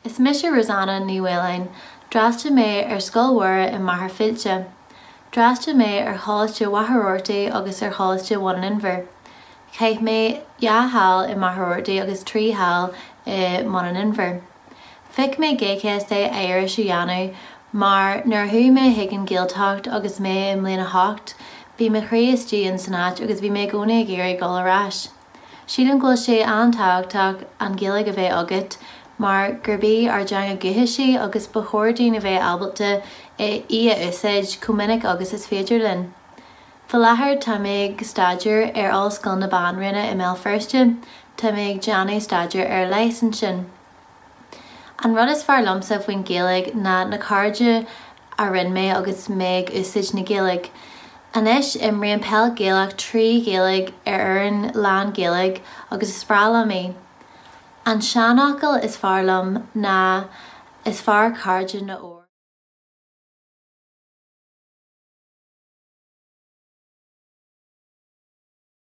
Is mise Rosanna Ní Mhaoláin. D'fhreastail mé ar Scoil Mhuire i Machaire Fíolta. D'fhreastail mé ar Choláiste Mhachaire Rabhartaigh agus ar Choláiste Bhun an Inbhir. Chaith mé 2 sheal i Machaire Rabhartaigh agus 3 sheal i mBun an Inbhir. Phioc mé GCSE Irish a dhéanamh mar nuair a chuaigh mé chuig an Gaeltacht agus mé i mbliain 8, bhí mo chroí istigh in san áit agus bhí mé i gcónaí ag iarraidh dul ar ais. Sílim go bhfuil sé an-tábhachtach an Ghaeilge a bheith agat mar gurb í ár dteanga dhúchais í agus ba chóir dúinn a bheith ábalta í a úsáid chomh minic agus is féidir linn. Faoi láthair tá mé ag staidéar ar Ollscoil na Banríona i mBéal Feirste, tá mé ag déanamh staidéar ar leigheas ansin. An rud is fearr liomsa faoin Ghaeilge ná na cairde a rinne mé agus mé ag úsáid na Gaeilge. Anois imrím peil Gaelach 3 Ghaeilge ar fhoireann lán Gaeilge agus is breá liom í. An seanfhocal is fearr liom ná is fearr cairde ná ór.